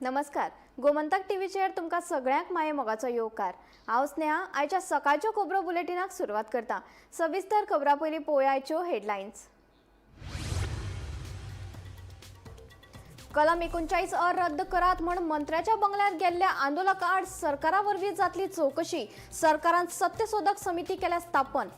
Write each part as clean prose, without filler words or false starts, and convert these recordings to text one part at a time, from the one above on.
नमस्कार, गोमंतक टीव्हीचेर तुमकां सगळ्यांक माये मोगाचो येवकार. हांव स्नेहा. आयच्या सकाळच्यो खबरो बुलेटिनाक सुरवात करता. सविस्तर खबरां पयलीं पळोवया आयच्यो हेडलायन्स. कलम 39 अ रद्द करात म्हूण मंत्र्याच्या बंगल्यार गेल्ल्या आंदोलका आड सरकारा वरवीं जातली चवकशी. सरकारान सत्यशोधक समिती केल्या स्थापन.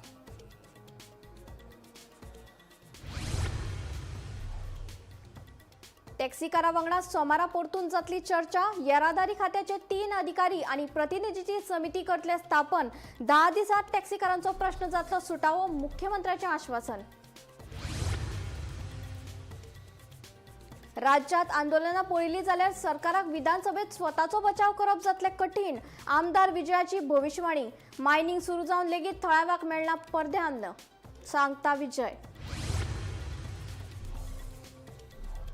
टॅक्सीकारा वांगडा सोमारा परतून जातली चर्चा. येरादारी खात्याचे 3 अधिकारी आनी प्रतिनिधीची समिती करतले स्थापन. 10 दिसात टॅक्सीकारांचो प्रश्न जातलो सुटावो, मुख्यमंत्र्याचें आश्वासन. राज्यात आंदोलनां पळयली जाल्यार सरकाराक विधानसभेत स्वताचो बचाव करप जातलें कठीण, आमदार विजयाची भविश्यवाणी. मायनिंग सुरू जावन लेगीत थळाव्याक मेळना परध्यान्न, सांगता विजय.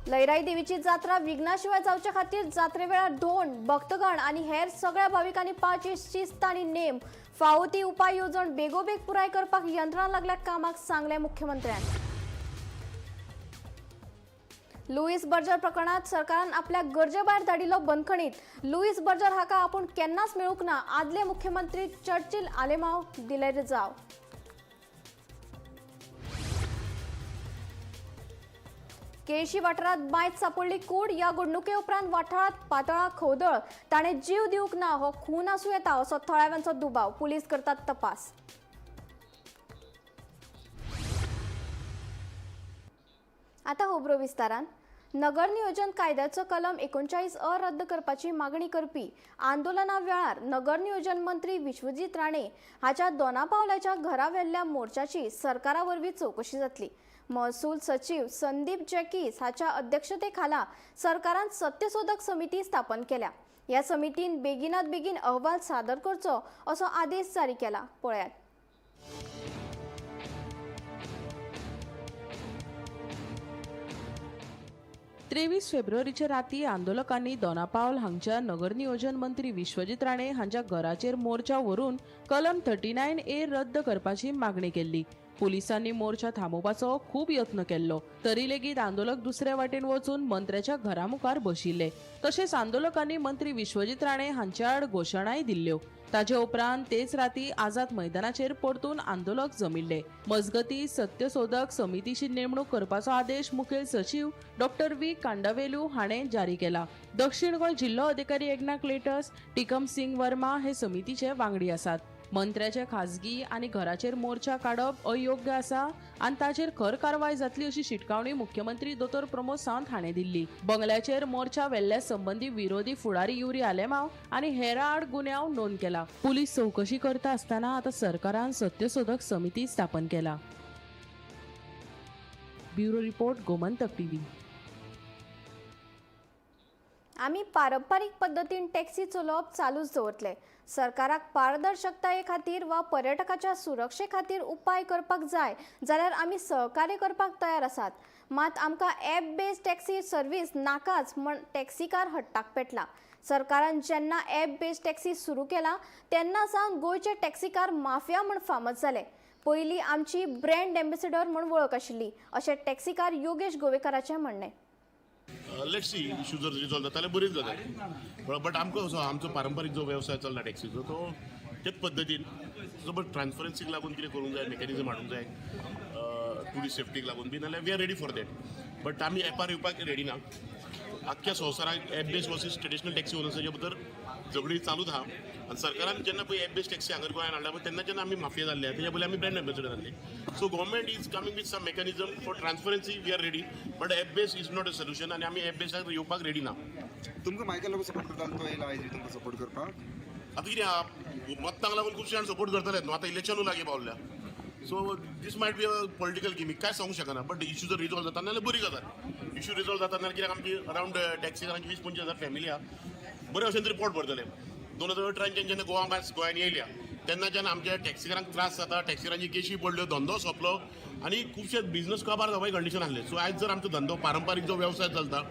लयराई देवीची जात्रा विघ्नाशिवाय जावचे खातीर जात्रे वेळार धोंड, भक्तगण आनी हेर सगळ्या भाविकांनी पाळची शिस्त आनी नेम. फावो ती उपाय येवजण बेगोबेग पुराय करपाक यंत्रणा लागल्या कामाक, सांगलें मुख्यमंत्र्यान. लुईस बर्जर प्रकरणात सरकारान आपल्या गरजेभायर धाडिल्लो बंदखणीत. लुईस बर्जर हाका आपूण केन्नाच मेळूंक ना, आदले मुख्यमंत्री चर्चिल आलेमाव दिले जाव. केळशी वाठारांत बांयत सापडली कूड. ह्या घडणुके उपरांत वाठारांत पातळा खवदळ. ताणें जीव दिवंक ना, हो खून आसूं येता असो थळाव्यांचो दुबाव. पुलीस करतात तपास. आतां खबरो विस्तारान. नगर नियोजन कायद्याचो कलम 39 अ रद्द करपाची मागणी करपी आंदोलना वेळार नगर नियोजन मंत्री विश्वजीत राणे हाच्या दोनापावलाच्या घरा व्हेल्ल्या मोर्चाची सरकारा वरवीं चवकशी जातली. महसूल सचीव संदीप जॅकीस हाच्या अध्यक्षतेखाला सरकारान सत्यशोधक समिती स्थापन केल्या. ह्या समितीन बेगिनात बेगीन अहवाल सादर करचो असो आदेश जारी केला. पळयात. 23 फेब्रुवारीच्या राती आंदोलकांनी दोनापावल हांगच्या नगरनियोजन मंत्री विश्वजीत राणे हांच्या घराचेर मोर्चा व्हरून कलम 39A रद्द करपाची मागणी केल्ली. पुलिसांनी मोर्चा थांबोवपाचो खूब यत्न केल्लो, तरी लेगीत आंदोलक दुसरे वाटेन वचून मंत्र्याच्या घरा मुखार बशिल्ले. तशेंच आंदोलकांनी मंत्री विश्वजीत राणे हांच्या आड घोशणाय दिल्ल्यो. ताजे उपरांत तेच राती आझाद मैदानाचेर परतून आंदोलक जमिल्ले. मजगती सत्यशोधक समितीची नेमणूक करपाचो आदेश मुखेल सचीव डॉक्टर व्ही कांडावेलू हाणें जारी केला. दक्षिण गोंय जिल्लो अधिकारी एग्ना क्लेटस, टिकम सिंग वर्मा हे समितीचे वांगडी आसात. मंत्र्याचे खाजगी आनी घराचेर मोर्चा काडप अयोग्य आसा आनी ताचेर खर कारवाय जातली अशी शिटकावणी मुख्यमंत्री दोतोर प्रमोद सावंत हाणें दिल्ली. बंगल्याचेर मोर्चा व्हेल्ल्या संबंदी विरोधी फुडारी युरी आलेमाव आनी हेरां आड गुन्यांव नोंद केला. पुलीस चवकशी करता आसतना आतां सरकारान सत्यशोधक समिती स्थापन केला. Bureau report, Gomantak TV. आमी पारंपारीक पद्दतीन टॅक्सी चलोवप चालूच दवरतले. सरकाराक पारदर्शकताये खातीर वा पर्यटकाच्या सुरक्षे खातीर उपाय करपाक जाय जाल्यार आमी सहकार्य करपाक तयार आसात. मात आमकां एप बेस्ड टॅक्सी सर्वीस नाकाच म्हण टॅक्सीकार हट्टाक पेटला. सरकारान जेन्ना एप बेस्ड टॅक्सी सुरू केला तेन्ना सावन गोंयचे टॅक्सीकार माफिया म्हूण फामद जाले. पयलीं आमची ब्रँड एम्बेसिडर म्हूण वळख आशिल्ली, अशें टॅक्सीकार योगेश गोवेकाराचें म्हणणें. Let's see, issue जर रिजॉल्व जाता जाल्यार बरीच जाता, बट आमकां असो आमचो पारंपारीक जो वेवसाय चल्ला टॅक्सीचो तो तेच पद्दतीन सो, बट ट्रान्सपरन्सीक लागून कितें करूंक जाय, मेकॅनिजम हाडूंक जाय टुरिस्ट सेफ्टीक लागून बी नाल्यार we are ready for that, but आमी एपार येवपाक रेडी ना. आख्ख्या संवसाराक app based versus traditional taxi ओनर्साच्या भितर झगडी चालूच आहा आनी सरकारान जेन्ना पळय एप बेस्ड टॅक्सी हांगर गोंयांत हाडल्या पळय तेन्नाच्यान आमी माफिया जाल्ले, तेच्या पयलीं आमी ब्रँड एम्बेसडर जाल्ले. So government is coming with some mechanism for transparency, we are ready, but app base is not a solution आनी आमी एप बेसार येवपाक रेडी ना. तुमकां मायकल लोक सपोर्ट करता, तो येयला आयज तुमकां सपोर्ट करपाक? आतां कितें आहा, मत्तांक लागून खुबशे जाण सपोर्ट करतले न्हू. आतां इलेक्शनूय लागीं पावल्या, so this might be a political gimmick, काय सांगूंक शकना. बट इशू जर रिजॉल्व जाता नाल्यार बरी गजाल. इशू रिजॉल्व जाता नाल्यार कित्याक आमची अरावंड टॅक्सीकारांची 20-25 हजार फॅमिली आहा, बरे भशेन तरी पोट भरतले. 2018च्यान जेन्ना गोवा बस गोंयांत येयल्या तेन्नाच्यान आमच्या टॅक्सीकारांक त्रास जाता. टॅक्सीकारांची केशी पडल्यो, धंदो सोंपलो आनी खुबशे बिजनस काबार जावपाची कंडिशन आसले. सो आयज जर आमचो धंदो पारंपारीक जो वेवसाय चलता,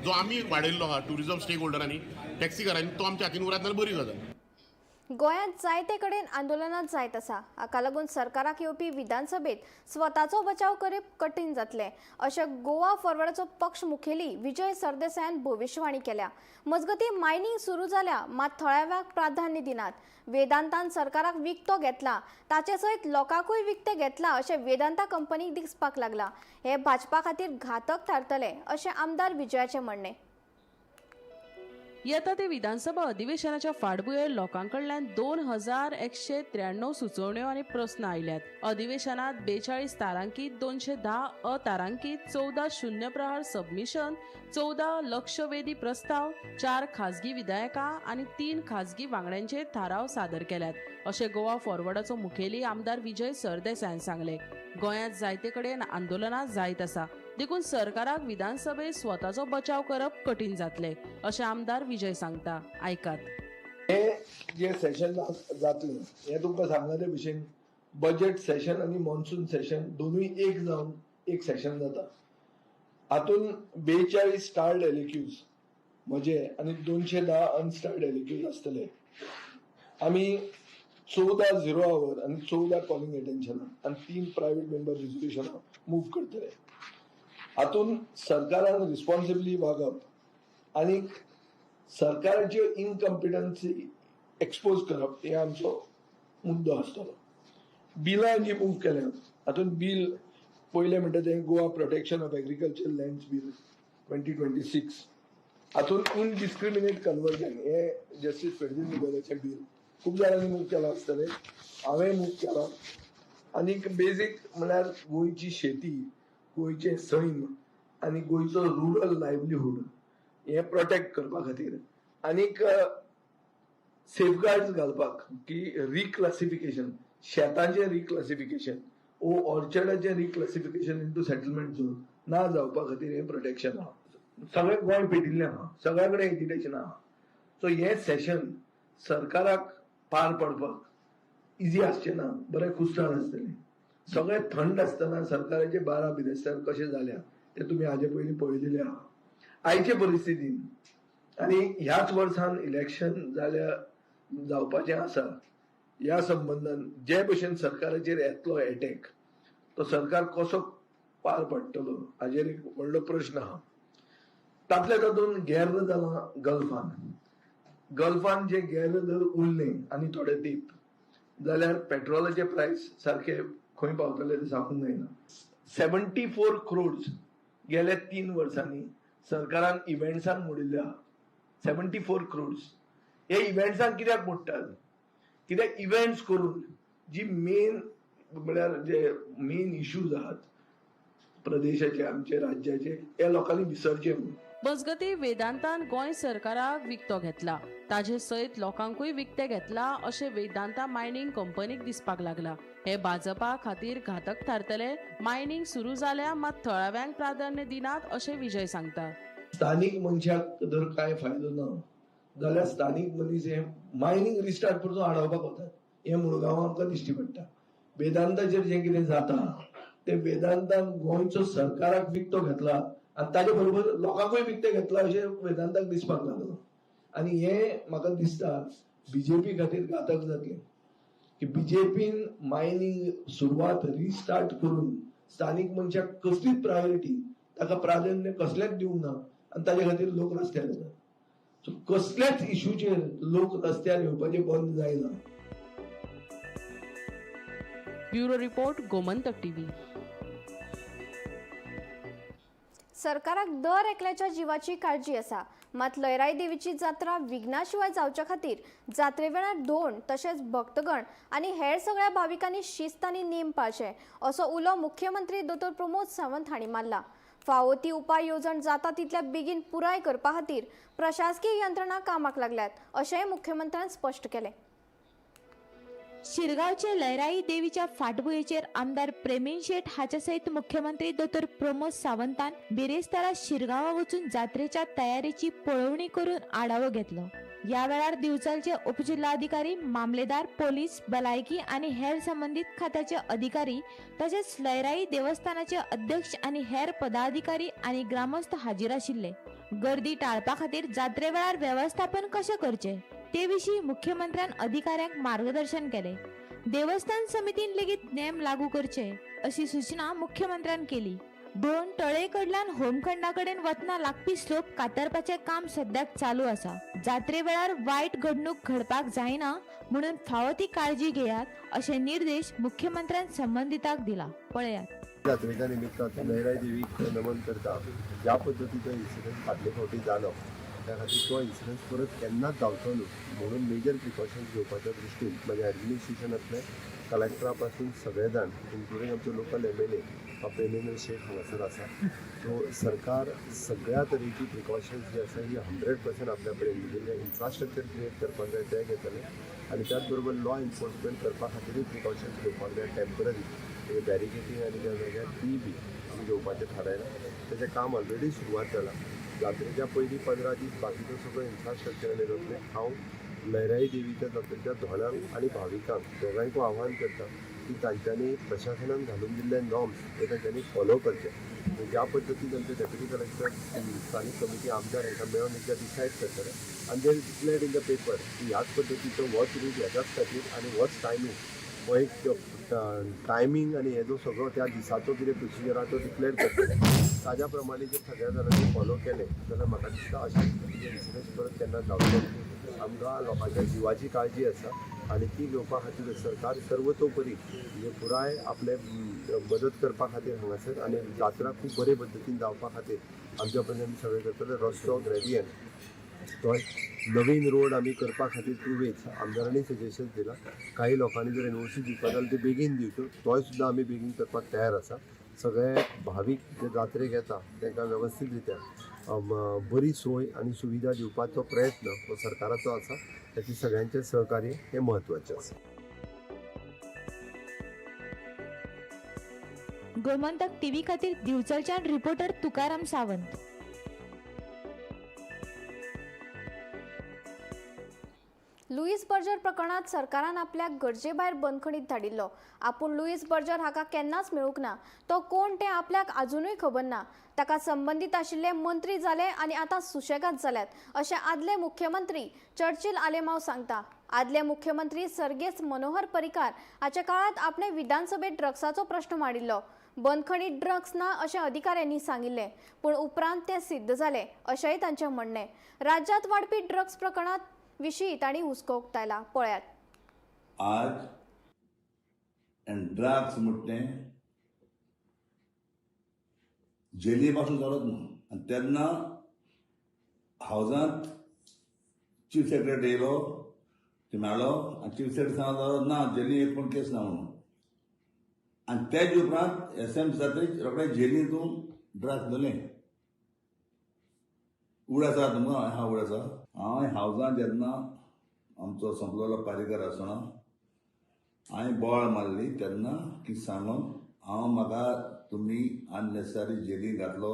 जो आमी वाडयल्लो आहा टुरिजम स्टेक होल्डरांनी, टॅक्सीकारांनी, तो आमच्या हातीन उरत जाल्यार बरी गजाल. गोंयांत जायते कडेन आंदोलनां जायत आसा. हाका लागून सरकाराक येवपी विधानसभेत स्वताचो बचाव करप कठीण जातलें अशें गोवा फॉरवर्डाचो पक्ष मुखेली विजय सरदेसायान भविश्यवाणी केल्या. मजगतीं मायनिंग सुरू जाल्या मात थळाव्याक प्राधान्य दिनात. वेदांतान सरकाराक विकतो घेतला, ताचे सयत लोकांकूय विकते घेतला अशें वेदांता कंपनीक दिसपाक लागला. हे भाजपा खातीर घातक थारतले अशें आमदार विजयाचें म्हणणें. येता ते विधानसभा अधिवेशनाच्या फाटभुंयेर लोकांकडल्यान 2193 सुचोवण्यो आनी प्रस्न आयल्यात. अधिवेशनात 42 तारांकीत, 210 अतारांकीत, 14 शून्य प्रहार सबमिशन, 14 लक्षवेधी प्रस्ताव, 4 खाजगी विधायकां आनी 3 खाजगी वांगड्यांचे थाराव सादर केल्यात अशें गोवा फॉरवर्डाचो मुखेली आमदार विजय सरदेसायान सांगलें. गोंयांत जायते कडेन आंदोलनां जायत आसा, देखून सरकाराक विधानसभेत स्वताचो बचाव करप कठीण जातले अशें आमदार विजय सांगता. आयकात. हे जे सेशन जातले हे तुमकां सांगला ते भशेन बजेट सेशन आनी मॉन्सून सेशन दोनूय एक जावन एक सेशन जाता. हातून 42 स्टार्ड एलएक्यूज म्हजे आनी 210 अनस्टार्ड एलएक्यूज आसतले. आमी 14 झिरो our आनी 14 कॉलिंग एटेन्शनां आनी 3 प्रायव्हेट मेंबर रिजोल्युशनां मूव करतले. हातून सरकारान रिस्पॉन्सिबली वागप आनी सरकाराच्यो इनकम्पिटन्सी एक्सपोज करप हे आमचो मुद्दो आसतलो. बिलां जी मूव केल्या हातून बील पयलें म्हणटा तें Goa protection of agriculture lands bill 2026. हातून इनडिस्क्रिमिनेट कन्वर्जन हे जस्टीस फेर्दीन रिबेलोचें बील खूब जाणांनी मूव केलां आसतलें, हांवें मूव केलां. आनीक बेजीक म्हळ्यार गोंयची शेती, गोंयचें सैम आनी गोंयचो रुरल लायवलीहूड हें प्रोटेक्ट करपा खातीर आनीक सेफगार्ड्स घालपाक की रिक्लासिफिकेशन, शेतांचें रिक्लासिफिकेशन ओ ऑर्चर्डाचें रिक्लासिफिकेशन इंटू सेटलमेंट झोन ना जावपा खातीर हें प्रोटेक्शन आहा. सगळें गोंय पेटिल्लें आहा, सगळ्या कडेन एजिटेशन आहा. सो हें सेशन सरकाराक पार पडपाक इजी आसचें ना, बरें कुस्तार आसतलें. सगळें थंड आसतना सरकाराचे 12 बिरेस्तार कशें जाल्या ते तुमी हाजे पयलीं पळयलेलें आहा. आयचे परिस्थितीन आनी ह्याच वर्सान इलेक्शन जाल्या जावपाचें आसा, ह्या संबंदान जे भशेन सरकाराचेर येतलो एटॅक तो सरकार कसो पार पडटलो हाजेर एक व्हडलो प्रश्न आहा. तातल्या तातूंत गेर्र जालां गल्फान. गल्फान जे गेर्र जर उरलें आनी थोडे तेंप जाल्यार पेट्रोलाचे प्रायस सारके खंय पावतले ते सांगूंक जायना. 74 crores गेल्या 3 वर्सांनी सरकारान इव्हेंट्सांक मोडिल्ले आहा. 74 crores हे इव्हेंट्सांक कित्याक मोडटात? कित्याक इव्हेंट्स करून जी मेन म्हळ्यार जे मेन इश्यूज आहात प्रदेशाचे, आमचे राज्याचे, हे लोकांनी विसरचे म्हणून. मजगतीं वेदांतान गोंय सरकाराक विकतो घेतला, ताजे सयत लोकांकूय विकते घेतला अशें वेदांता मायनिंग कंपनीक दिसपाक लागला. हे भाजपा खातीर घातक थारतले. मायनिंग सुरू जाल्या मात थळाव्यांक प्राधान्य दिनात अशें विजय सांगता. स्थानीक मनशाक जर कांय फायदो ना जाल्यार स्थानीक मनीस हे मायनिंग रिस्टार्ट परतून आडावपाक वतात हें मुळगांवां आमकां दिश्टी पडटा. वेदांताचेर जें कितें जाता तें वेदांतान गोंयचो सरकाराक विकतो घेतला आनी ताजे बरोबर लोकांकूय विकते घेतला अशें वेदांताक दिसपाक लागलो. आनी हें म्हाका दिसता बीजेपी खातीर घातक जातलें की बीजेपीन मायनिंग सुरवात रिस्टार्ट करून स्थानीक मनशाक कसलीच प्रायोरिटी, ताका प्राधान्य कसलेंच दिवंक ना आनी ताजे खातीर लोक रस्त्यार येतात. सो कसल्याच इश्यूचेर लोक रस्त्यार येवपाचें बंद जायना. Bureau report, Gomantak TV. सरकाराक दर एकल्याच्या जिवाची काळजी आसा, मात लयराई देवीची जात्रा विघ्नाशिवाय जावच्या खातीर जात्रे वेळार धोंड तशेंच भक्तगण आनी हेर सगळ्या भाविकांनी शिस्त आनी नेम पाळचे असो उलो मुख्यमंत्री दोतोर प्रमोद सावंत हांणी मारला. फावो ती उपाय येवजण जाता तितल्या बेगीन पुराय करपा खातीर प्रशासकीय यंत्रणा कामाक लागल्यात अशेंय मुख्यमंत्र्यान स्पश्ट केलें. शिरगांवचे लयराई देवीच्या फाटभुंयेचेर आमदार प्रेमीण शेट हाच्या सयत मुख्यमंत्री दोतोर प्रमोद सावंतान बिरेस्तारा शिरगांवा वचून जात्रेच्या तयारीची पळोवणी करून आढावो घेतलो. ह्या वेळार दिवचलचे उपजिल्हाधिकारी, मामलेदार, पोलीस, भलायकी आनी हेर संबंदीत खात्याचे अधिकारी तशेंच लयराई देवस्थानाचे अध्यक्ष आनी हेर पदाधिकारी आनी ग्रामस्थ हाजीर आशिल्ले. गर्दी टाळपा खातीर जात्रे वेळार वेवस्थापन कशें करचें, ते विशीं मुख्यमंत्र्यान अधिकाऱ्यांक मार्गदर्शन केलें. देवस्थान समितीन लेगीत नेम लागू करचे अशी सूचना मुख्यमंत्र्यान केली. 2 तळे कडल्यान होमखंडा कडेन वतना लागपी स्लोप कातरपाचें काम सद्याक चालू आसा. जात्रे वेळार वायट घडणूक घडपाक जायना म्हणून फावो ती काळजी घेयात अशे निर्देश मुख्यमंत्र्यान संबंदितांक दिला. पळयात. जात्रेच्या निमित्तान लयराई देवीक नमन करता. ज्या पद्दतीचो इन्सिडंट फाटले फावटी जालो त्या खातीर तो इन्सिडंट परत केन्नाच जावचो न्हू म्हणून मेजर प्रिकॉशन्स घेवपाच्या दृश्टीन म्हाज्या एडमिनिस्ट्रेशनांतले कलेक्टरा पासून सगळे जाण इन्क्लुडींग आमचे लोकल MLA Premendra Shet हांगासर आसा. सो सरकार सगळ्या तरेची प्रिकॉशन्स जी आसा ही 100% आपल्या कडेन म्हणजे इन्फ्रास्ट्रक्चर क्रिएट करपाक जाय ते घेतले आनी त्याच बरोबर लॉ एन्फोर्समेंट करपा खातीरूय प्रिकॉशन्स घेवपाक जाय. टेंपररी बॅरिकेटींग आनी त्या जाग्यार ती बी आमी घेवपाचें थारायलां. तेचें काम ऑलरेडी सुरवात जालां. जात्रेच्या पयलीं 15 दीस बाकीचो सगळो इन्फ्रास्ट्रक्चर आनी जातलें. हांव लयराई देवीच्या जात्रेच्या धोणांक आनी भाविकांक दोगांयकूय आव्हान करता की तांच्यांनी प्रशासनान घालून दिल्ले नॉर्म्स हे तांच्यांनी फॉलो करचे. ज्या पद्दतीन आमचे डेप्युटी कलेक्टर स्थानीक कमिटी आमदार हांकां मेळून एकदां डिसायड करतले आनी they declared in the paper की ह्याच पद्दतीचो होच रूट ह्याच्याच खातीर आनी होच टायमींग हो एक टायमींग आनी हे जो सगळो त्या दिसाचो कितें प्रोसिजर आहा तो डिक्लेअर करतले. ताज्या प्रमाणे जर सगळ्या जाणांनी फॉलो केलें जाल्यार म्हाका दिसता अशे इन्सिडंट्स परत केन्ना जावचो ना. आमकां लोकांच्या जिवाची काळजी आसा आनी ती घेवपा खातीर सरकार सर्वतोपरी म्हणजे पुराय आपले मदत करपा खातीर हांगासर आनी जात्रा खूब बरे पद्दतीन जावपा खातीर आमच्या पर्यंत सगळें करतले. रस्तो ग्रेडियंट तो नवीन रोड आमी करपा खातीर टू वेज आमदारांनी सजेशन दिलां. काही लोकांनी जर एनओसी दिवपा जाल्यार ते बेगीन दिवच्यो, तोय सुद्दां आमी बेगीन करपाक तयार आसा. सगळे भावीक जे जात्रेक येता तांकां वेवस्थीत रित्या बरी सोय आनी सुविधा दिवपाचो प्रयत्न हो सरकाराचो आसा. ताची सगळ्यांचें सहकार्य हें म्हत्वाचें आसा. गोमंतक टीव्ही खातीर दिवचलच्यान reporter Tukaram Sawant. Louis Berger प्रकरणात सरकारान आपल्याक गरजेभायर बंदखणीत धाडिल्लो. आपूण लुईस बर्जर हाका केन्नाच मेळूंक ना. तो कोण तें आपल्याक आजुनूय खबर ना. ताका संबंदीत आशिल्ले मंत्री जाले आनी आतां सुशेगाद जाल्यात अशें आदले मुख्यमंत्री चर्चिल आलेमाव सांगता. आदले मुख्यमंत्री सर्गेस्त मनोहर पर्रीकार हाच्या काळांत आपणे विधानसभेत ड्रग्साचो प्रश्न मांडिल्लो. बंदखणीत ड्रग्स ना अशें अधिकाऱ्यांनी सांगिल्लें, पूण उपरांत तें सिद्ध जालें अशेंय तांचें म्हणणें. राज्यांत वाडपी ड्रग्स प्रकरणांत विशीं तांणी हुस्को उक्तायला. पळयात. आज ड्रग्स म्हणटें जेली पासून चालत ना. आनी तेन्ना हावजांत चीफ सेक्रेटरी येयलो, ते मेळ्ळो आनी चीफ सेक्रेटरी सांगलो ना जेली एक पण केस ना म्हणून. आनी तेज उपरांत एस एम जात्रेक रोखडे जेलींतून ड्रग्स धरलें. उड आसा तुमकां? हा उड आसा. हांवें हावजान जेन्ना आमचो संपलेलो पारीकर आसतना हांवें बोवाळ मारली तेन्ना की सांगून हांव म्हाका तुमी अननेसेसरी जेलीन घातलो,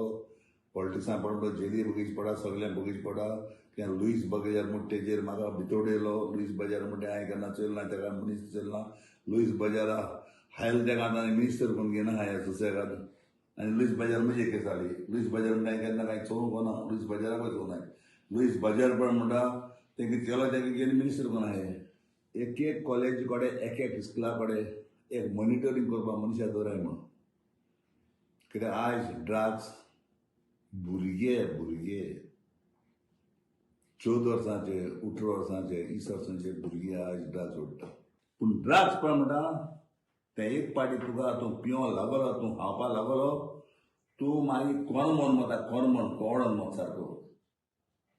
पॉलिटिक्सान पडलो, जेली बगीच पडा, सगळें बगीच पडा. कित्याक लुईस बगेजार म्हूण तेजेर म्हाका भितर उडयलो. लुईस बजार म्हणटा हांवें केन्ना चोयलें ना, तेका मनीस चोयलें ना. लुईस बजारा हायल तेका आतां मिनिस्टर कोण घेना हांवें सुसेगाद. आनी लुईस बजार म्हजी केस जाली. लुईस बजार म्हणटा हांवें केन्ना कांय चोवंक ना, लुईस बजाराकूय चोवंक ना. लुईस बजार पण म्हणटा तेंका केलो तेका गेले मिनिस्टर कोण आहे. एक एक कॉलेज कडेन एक एक इस्कुला कडेन एक मॉनिटरींग करपाक मनशां दवराय म्हणून. कित्याक आयज ड्रग्स भुरगे भुरगे 14 वर्सांचे 18 वर्सांचे 20 वर्सांचे भुरगे आयज ड्रग्स ओडटा. पूण ड्रग्स पण म्हणटा तें एक पाटी तुका तूं पिवंक लागलो, तूं खावपाक लागलो, तूं मागीर कोण म्हण वता, कोण म्हण कोण म्हण सारको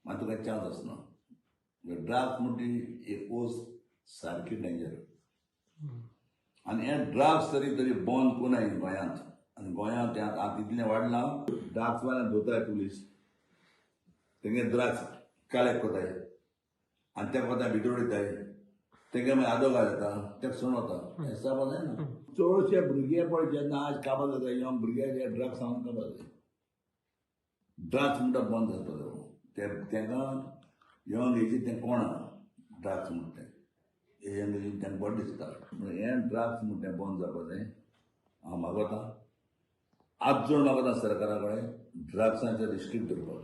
मागीर तुका चान्स आसना. ड्रग्स म्हणटी एक वस्त सारकी डेंजर. आनी हे ड्रग्स तरी तरी बंद कोणाय गोंयांत. आनी गोंयांत तें आतां इतलें वाडलां, ड्रग्स वाल्यान धरताय पुलीस, तेंगे ड्रग्स कलेक्ट करताय आनी तेका वता भितर उडयताय, तेंगे मागीर आदोगाद जाता, तेका सोडून वता. हें जावपा जायना. चडशे भुरगे पळय जेन्ना आज काबार जाता, यंग भुरगे जे ड्रग्स हाडून काबार जाता. ड्रग्स म्हणटा बंद जाता ते तेंकां यंग एजी तें कोणा ड्रग्स म्हणटा तें यंग एजी तेंकां बरें दिसता. म्हणून हें ड्रग्स म्हणटा तें बंद जावपा जाय. हांव मागता, आज जोड मागता सरकारा कडेन ड्रग्सांचेर रिस्ट्रिक्ट दवरपाक.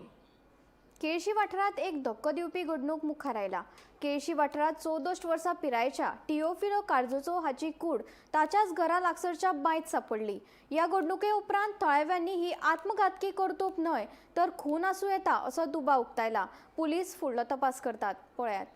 केळशी वाठारांत एक धक्को दिवपी घडणूक मुखार आयला. केळशी वाठारांत 64 वर्सां पिरायेच्या टिओफिलो कार्दोजो हाची कूड ताच्याच घरा लागसरच्या बांयत सापडली. ह्या घडणुके उपरांत थळाव्यांनी ही आत्मघातकी कर्तुब न्हय तर खून आसूं येता असो दुबाव उक्तायला. पुलीस फुडलो तपास करतात. पळयात.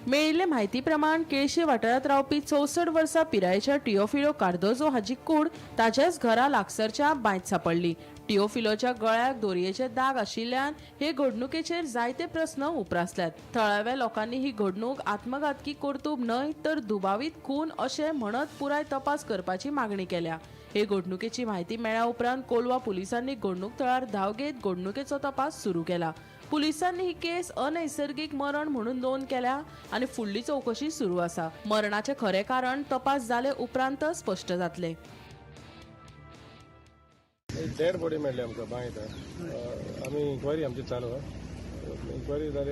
मेळिल्ले म्हायती प्रमाण केळशे वाठारांत रावपी 64 वर्सां पिरायेच्या टिओफिलो कार्दोजो हाची कूड ताच्याच घरा लागसरच्या बांयत सापडली. टिओफिलोच्या गळ्याक दोरयेचे दाग आशिल्ल्यान हे घडणुकेचेर जायते प्रस्न उप्रासल्यात. थळाव्या लोकांनी ही घडणूक आत्मघातकी कर्तुब न्हय तर दुबावीत खून अशें म्हणत पुराय तपास करपाची मागणी केल्या. हे घडणुकेची म्हायती मेळ्ळ्या उपरांत कोलवा पुलिसांनी घडणूक थळार धांव घेत घडणुकेचो तपास सुरू केला. पुलिसांनी ही केस अनैसर्गिक मरण म्हणून नोंद केल्या आनी फुडली चवकशी सुरू आसा. मरणाचें खरें कारण तपास जाले उपरांतच स्पश्ट जातलें. एक डेड बॉडी मेळ्ळी आमकां बांयत. आमी इन्क्वायरी आमची चालू आहा. इन्क्वायरी जाली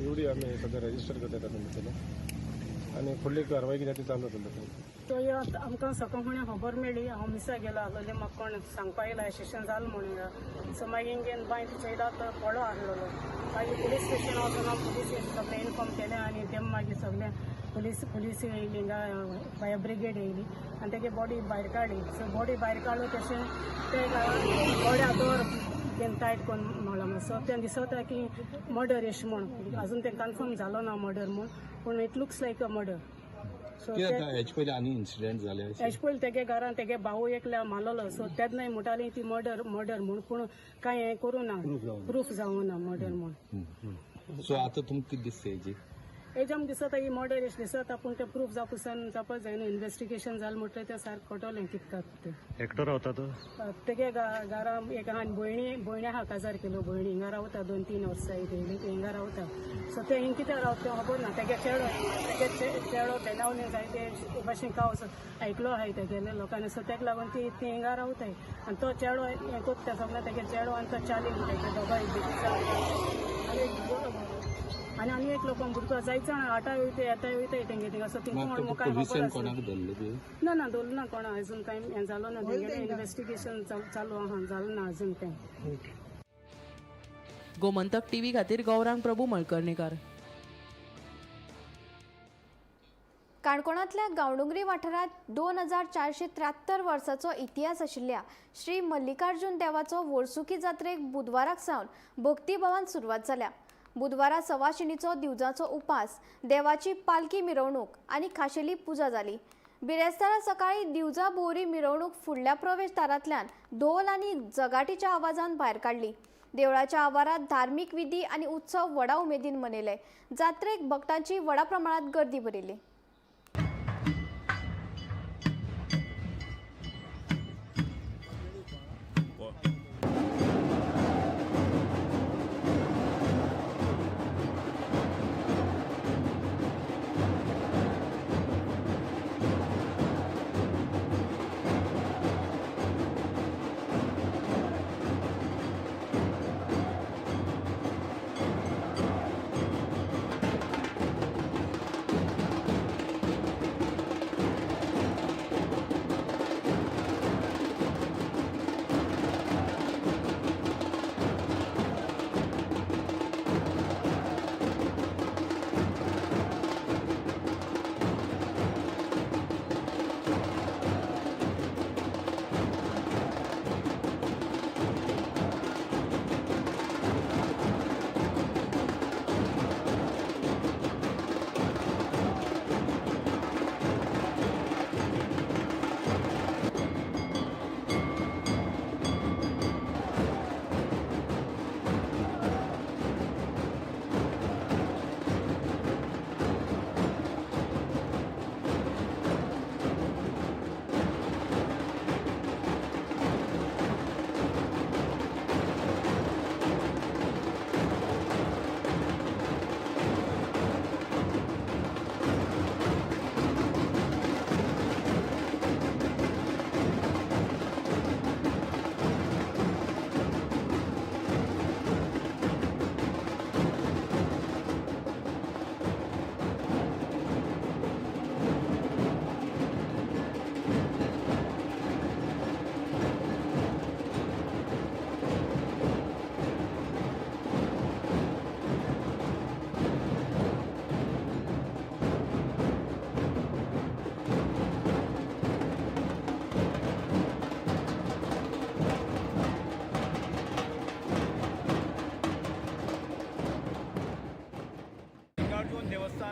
एवढी आमी सद्या रजिस्टर करता तातूंत भितर आनी फुडली कारवाय कितें ती चालू जातली. तो आमकां सकाळ खबर मेळ्ळी. हांव मिसा गेलो आसलोलें, म्हाका कोण सांगपा येयला स्टेशन जालें म्हणून. सो मागीर हिंगेन बांय चोयला तो पडो आसलेलो. मागीर पुलीस स्टेशन वचून हांव पुलीस सगळें इन्फॉर्म केलें आनी ते मागीर सगळें पुलीस येयली, हिंगा फायर ब्रिगेड येयली आनी तेगे बॉडी भायर काडली. सो बॉडी भायर काडलो तशें ते बॉडी दोर तें टायट करून म्हणलां. सो तें दिसता की मर्डर एश म्हूण. अजून तें कन्फर्म जालो ना मर्डर म्हूण, पूण it looks like a murder. So हेचे पयलीं आनी इन्सिडंट जाले? हेचे पयलीं तेगे घरान तेगे भाऊ एकल्या मारलेलो. सो तेन्नाय म्हणटाली ती मर्डर मर्डर म्हूण, पूण कांय हें करूं ना, प्रूफ जावं ना मर्डर म्हूण. सो आतां तुमकां कितें दिसता हेजी? हेजे आमकां दिसता ही मर्डर एश दिसता, पूण तें प्रूफ जावपा जायना. इन्वेस्टिगेशन जालें म्हणटकीर तें सारकें कळटलें कितें तें. एकटो रावता तो? तेगे घरा एक आनी भयणी आहा, काजार केलो. भयणी हिंगा रावता 2-3 वर्सां येयली, ती हिंगा रावता. सो तें हिंग कित्याक रावता तें खबर ना. तेगे चेडो बेनावली जायते भाशेन कावस आयकलो आहाय तेगेले लोकांनी. सो तेका लागून ती हिंगा रावताय आनी तो चेडो हें कोत्ता सगळें. तेगे चेडो आनी तो चाली तेगे दोगांय आनी आनी एक लोकांक भुरगो जायचा आटा वयता येता वयता तेंगे थिंगा. सो ती कोण मुखार ना ना दवरलें ना कोणा अजून कांय हें जालो ना. तेंगेलें इन्वेस्टिगेशन चालू आहा, जालें ना अजून कांय. गोमंतक टीव्ही खातीर गौरांग प्रभू मळकर्णेकर. काणकोणांतल्या गांवडोंगरी वाठारांत 2473 वर्साचो इतिहास आशिल्ल्या श्री मल्लिकार्जुन देवाचो वर्सुकी जात्रेक बुधवाराक सावन भक्तीभावान सुरवात जाल्या. बुधवारा सवाशिणीचो दिवजाचो उपास, देवाची पालखी मिरवणूक आनी खाशेली पुजा जाली. बिरेस्तारा सकाळी दिवजा बोरी मिरवणूक फुडल्या प्रवेश दारांतल्यान धोल आनी जगाटीच्या आवाजान भायर काडली. देवळाच्या आवारात धार्मीक विधी आनी उत्सव व्हडा उमेदीन मनयले. जात्रेक भक्तांची व्हडा प्रमाणात गर्दी भरिल्ली.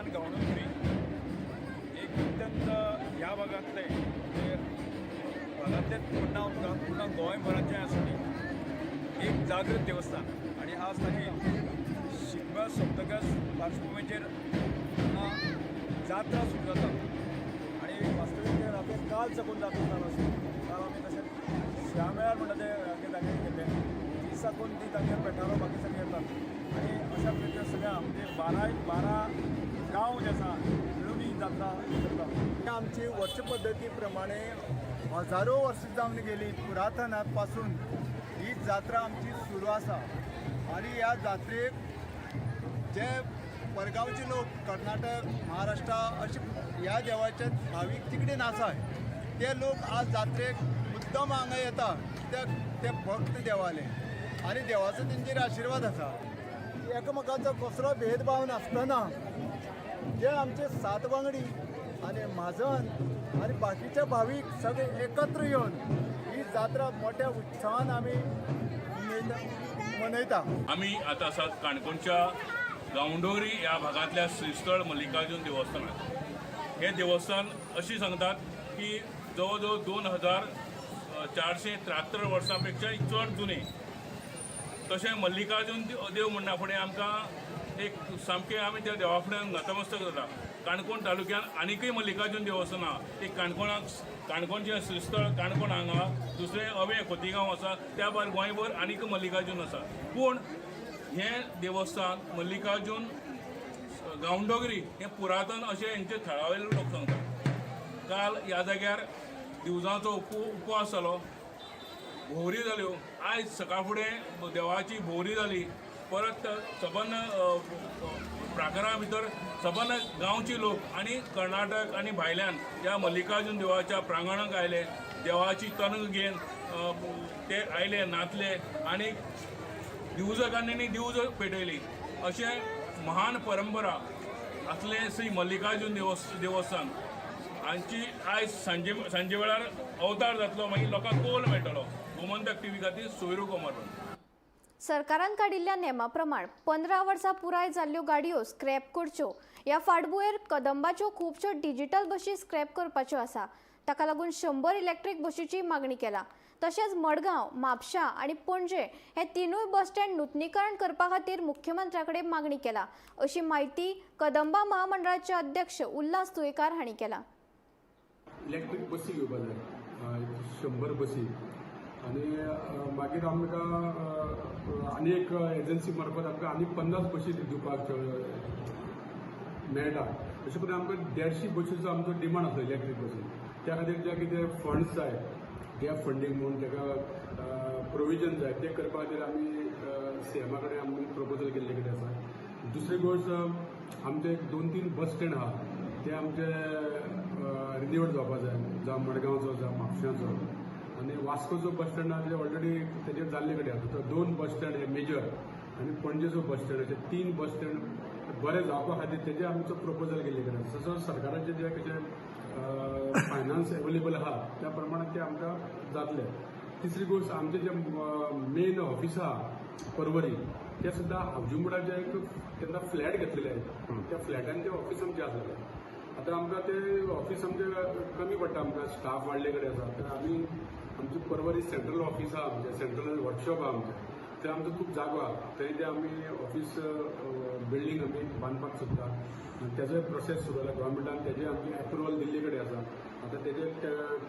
देवस्थान गांवडोंगरी एक अत्यंत ह्या भागांतलें, म्हणजे भागांतलेंच पूर्ण पूर्ण गोंयभराचें आसूं ती एक जागृत देवस्थान. आनी आज ताची शिगम्या सोंपतकच पार्श्वभुमीचेर हांगा जात्रा सुरू जाता आनी वास्तवीक ते राती काल साकून जात्रा चालू आसा. काल आमी तशेंच श्या मेळार म्हणटा ते हांगे जाग्यार गेल्ले, ती साकून ती तांगेर पेठारो बाकी सगळे येतात आनी अशा तरेचे सगळ्या म्हणजे 12 गांव जे आसा मेळून ही जात्रा करता. आमची वर्ष पद्दती प्रमाणे हजारो वर्सां जावन गेली, पुरातनात पासून ही जात्रा आमची सुरू आसा. आनी ह्या जात्रेक जे परगांवचे लोक, कर्नाटक, महाराष्ट्रा अशे ह्या देवाचे भावीक तिकडेन आसा, ते लोक आज जात्रेक मुद्दम हांगा येता कित्याक ते भक्त देवाले आनी देवाचो तेंचेर आशिर्वाद आसा. एकामेकांचो कसलो भेदभाव नासतना जे आमचे सात वांगडी आनी म्हाजन आनी बाकीचे भावीक सगळे एकत्र येवन ही जात्रा मोठ्या उत्साहान आमी मनयता. आमी आतां आसात काणकोणच्या गांवडोंगरी ह्या भागांतल्या श्रीस्थळ मल्लिकार्जून देवस्थानात. हे देवस्थान अशी सांगतात की जवळ जवळ 2473 वर्सां पेक्षाय चड जुने. तशें मल्लिकार्जून देव म्हणना फुडें आमकां एक सामकें आमी त्या देवा फुड्यान नतमस्तक जाता. काणकोण तालुक्यान आनीकय मल्लिकार्जून देवस्थान आहा. एक काणकोणाक काणकोणचें श्रीस्थळ काणकोण हांगा, दुसरें अवे खोतीगांव आसा, त्या भायर गोंयभर आनीक मल्लिकार्जून आसा. पूण हें देवस्थान मल्लिकार्जून गांवडोंगरी हें पुरातन अशें हेंचे थळावे लोक सांगतात. काल ह्या जाग्यार दिवजांचो उपवास जालो, भोंवरी जाल्यो. आयज सकाळ फुडें देवाची भोंवरी जाली. परत सबंद प्राकारा भितर सबंद गांवचे लोक आनी कर्नाटक आनी भायल्यान ह्या मल्लिकार्जून देवाच्या प्रांगणाक आयले, देवाची तनग घेवन ते आयले, नाचले आनी दिवजकांनी दिवज पेटयली. अशें महान परंपरा आसलें श्री मल्लिकार्जून देवस्थान हांची आयज सांजे वेळार अवतार जातलो, मागीर लोकांक कोल मेळटलो. गोमंतक टीव्ही खातीर सोयरू कोमर. सरकारान काडिल्ल्या नेमा प्रमाण 15 वर्सां पुराय जाल्ल्यो गाडयो स्क्रॅप करच्यो. ह्या फाटभुंयेर कदंबाच्यो खुबश्यो डिजिटल बशी स्क्रॅप करपाच्यो आसा. ताका लागून 100 इलेक्ट्रीक बशीची मागणी केला. तशेंच मडगांव, म्हापशा आनी पणजे हे तिनूय बस स्टँड नुतनीकरण करपा खातीर मुख्यमंत्र्या कडेन मागणी केला, अशी म्हायती कदंबा महामंडळाचे अध्यक्ष उल्हास तुयेकार हांणी केला. इलेक्ट्रीक बसी घेवपाक जाय, 100 बसी. आनी मागीर आमकां आनी एक एजन्सी मार्फत आमकां आनी 50 बसी दिवपाक मेळटा. अशें करून आमकां 150 बसीचो आमचो डिमांड आसा इलेक्ट्रीक बसी. त्या खातीर जे कितें फंड्स जाय, गॅप फंडींग म्हणून ताका प्रोविजन जाय, तें करपा खातीर आमी सीएमा कडेन आमी प्रपोजल केल्ले कडेन आसा. दुसरी गोश्ट, आमचे एक 2-3 बस स्टँड आहा ते आमचे रिन्यूअल जावपा जाय, जावं मडगांवचो, जावं म्हापशाचो. आनी वास्कोचो बस स्टँड आहा ते ऑलरेडी तेजेर जाल्ले कडेन आसा. तो 2 बस स्टँड हे मेजर आनी पणजेचो बस स्टँड, अशे 3 बस स्टँड बरे जावपा खातीर तेजे आमचो प्रपोजल केल्ले कडेन आसा. तसोच सरकाराचे जे कशें फायनान्स एवेलेबल आहा त्या प्रमाणे ते आमकां जातले. तिसरी गोश्ट, आमचे जे मेन ऑफिस आहा परवरी, ते सुद्दां हावजिंग बोर्डाचे एक तेन्ना फ्लॅट घेतलेले आहे, त्या फ्लॅटान ते ऑफिस आमचें आसलेलें. आतां आमकां ते ऑफिस आमचें कमी पडटा, आमकां स्टाफ वाडले कडेन आसा. तर आमी आमचें परवरी सेंट्रल ऑफिस आहा, आमचें सेंट्रल वर्कशॉप आहा आमचें, थंय आमचो खूब जागो आहा, थंय ते आमी ऑफिस बिल्डींग आमी बांदपाक सोदता. आनी तेजोय प्रोसेस सुरू जाला. गव्हर्मेंटान तेजे आमची एप्रुवल दिल्ले कडेन आसा. आतां तेजे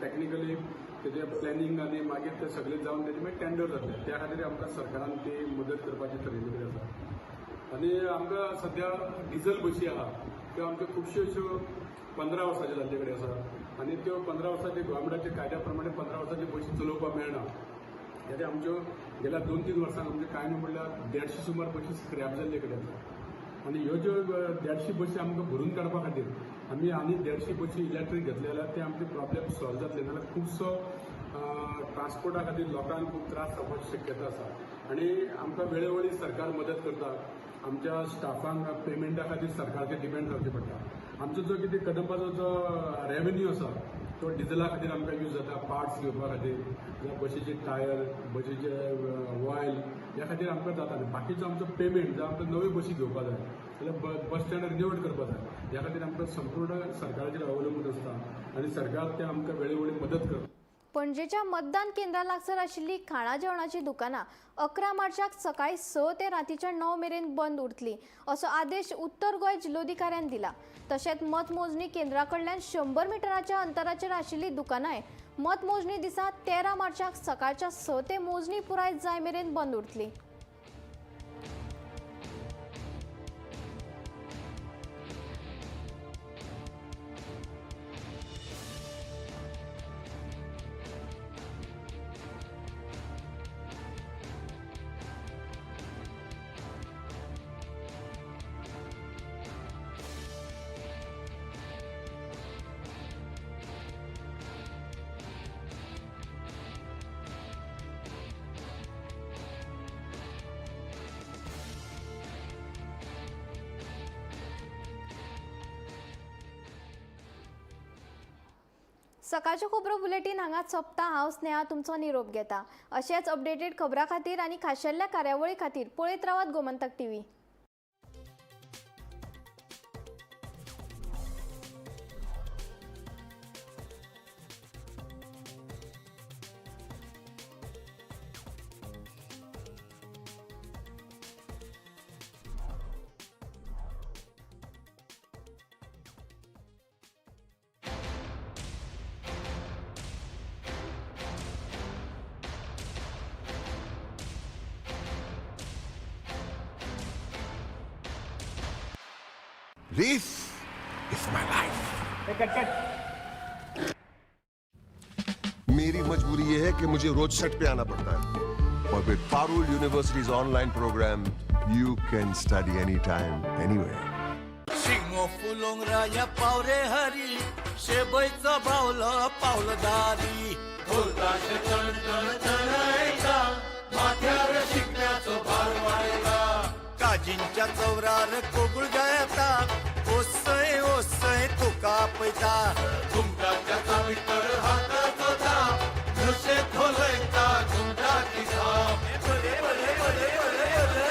टॅक्निकली तेजें प्लॅनिंग आनी मागीर ते सगळें जावन तेजें मागीर टेंडर जातलें. त्या खातीर आमकां सरकारान ती मदत करपाची थरयल्ली कडेन आसा. आनी आमकां सद्या डिजल बशी आहा त्यो आमच्यो खुबश्यो अश्यो 15 वर्साच्यो जाल्ले कडेन आसा. आनी त्यो 15 वर्साचे गव्हर्मेंटाच्या कायद्या प्रमाणे 15 वर्साच्यो बशी चलोवपाक मेळना. कित्याक आमच्यो गेल्या 2-3 वर्सांक आमच्यो कांय न्हू म्हणल्यार 150 सुमार बशी स्क्रॅप जाल्ले कडेन आसा. आनी ह्यो ज्यो 150 बशी आमकां भरून काडपा खातीर आमी आनी 150 बशी इलेक्ट्रीक घेतले जाल्यार ते आमचे प्रॉब्लेम सॉल्व जातले. नाजाल्यार खुबसो ट्रान्सपोर्टा खातीर लोकांक खूब त्रास जावपाची शक्यता आसा. आनी आमकां वेळोवेळी सरकार मदत करता. आमच्या स्टाफांक पेमेंटा खातीर सरकारचेर डिपेंड रावचें पडटा. आमचो जो कितें कदंबाचो जो रेवेन्यू आसा तो डिझला खातीर आमकां यूज जाता, पार्ट्स घेवपा खातीर, जावं बशीचे टायर, बशीचे ऑयल ह्या खातीर आमकां जाता. आनी बाकीचो आमचो पेमेंट, जावं आमकां नव्यो बशी घेवपा जाय जाल्यार बस स्टँड रिनोवेट करपा जाय, ह्या खातीर आमकां संपूर्ण सरकाराचेर अवलंबून आसता आनी सरकार ते आमकां वेळोवेळी मदत करता. पणजेच्या मतदान केंद्रा लागसार आशिल्ली खाणा जेवणाची दुकानां 11 मार्चाक सकाळी 6 ते रातीच्या 9 मेरेन बंद उरतली असो आदेश उत्तर गोंय जिल्लोधिकाऱ्यान दिला. तशेंच मतमोजणी केंद्रा कडल्यान 100 मिटराच्या अंतराचेर आशिल्ली दुकानांय मतमोजणी दिसा 13 मार्चाक सकाळच्या 6 ते मोजणी पुराय जाय मेरेन बंद उरतली. सकाळच्यो खबरो बुलेटीन हांगाच सोंपता. हांव स्नेहा तुमचो निरोप घेता. अशेंच अपडेटेड खबरां खातीर आनी खाशेल्या कार्यावळी खातीर पळयत रावात Gomantak TV. This is my life. मेरी मजबूरी ये है कि मुझे रोज सेट पे आना पड़ता है, और with Parul University's online program, you can study anytime, anywhere. Shigmo फुलोंग राया पावरे हरी, शेबयचो बावलो पावलदारी, ढोलताशे चण चण चणायता, माथ्यार शिगम्याचो भार वाडयता, काजींच्या चवरार कोगूळ गायता, ओसय ओसय तुका पळयता, घुमटाच्या चावीतर हाताचो थाप, नशे खोलयता घुमटाची थाप. बरे बरे बरे बरे बरे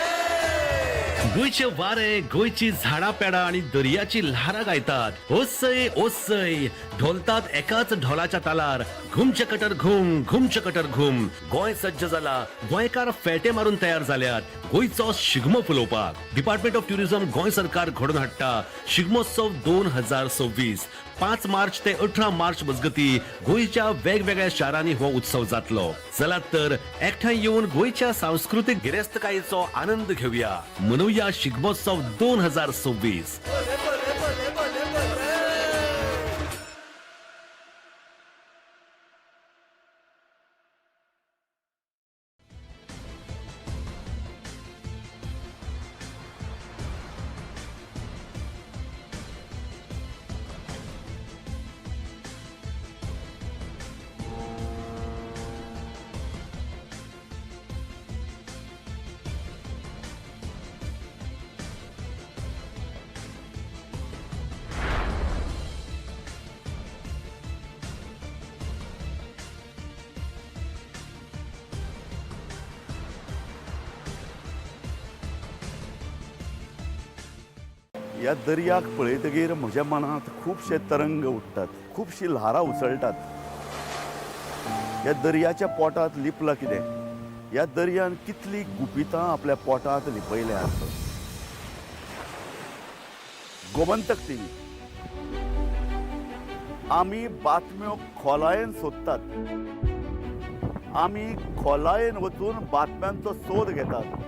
गोंयचे वारे, गोंयची झाडां पेडां आनी दर्याची ल्हारां गायतात. ओसय ओसय ढोलतात एकाच ढोलाच्या तालार. घुमचे कटर घुम, घुमचे कटर घुम. गोंय सज्ज जाला, गोंयकार फेटे मारून तयार जाल्यात गोंयचो शिगमो फुलोवपाक. डिपार्टमेंट ऑफ ट्युरिझम गोंय सरकार घडोवन हाडटा शिगमोत्सव 2026. 5 मार्च ते 18 मार्च मजगती गोंयच्या वेगवेगळ्या शारांनी हो उत्सव जातलो. चलात तर एकठांय येवन गोंयच्या सांस्कृतीक गिरेस्तकायेचो आनंद घेवया. मनोवया शिगमोत्सव 2026. ह्या दर्याक पळयतगीर म्हज्या मनांत खुबशे तरंग उठ्ठात, खुबशीं ल्हारां उसळटात. ह्या दर्याच्या पोटांत लिपलां कितें? ह्या दर्यान कितलीं गुपितां आपल्या पोटांत लिपयल्यांत. गोमंतक टीव्ही आमी बातम्यो खोलायेन सोदतात, आमी खोलायेन वचून बातम्यांचो सोद घेतात,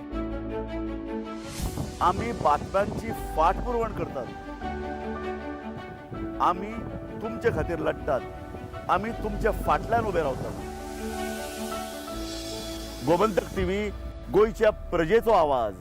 आमी बातम्यांची फाटपुरवण करतात, आमी तुमचे खातीर लढटात, आमी तुमच्या फाटल्यान उबे रावतात. गोमंतक टीव्ही, गोंयच्या प्रजेचो आवाज.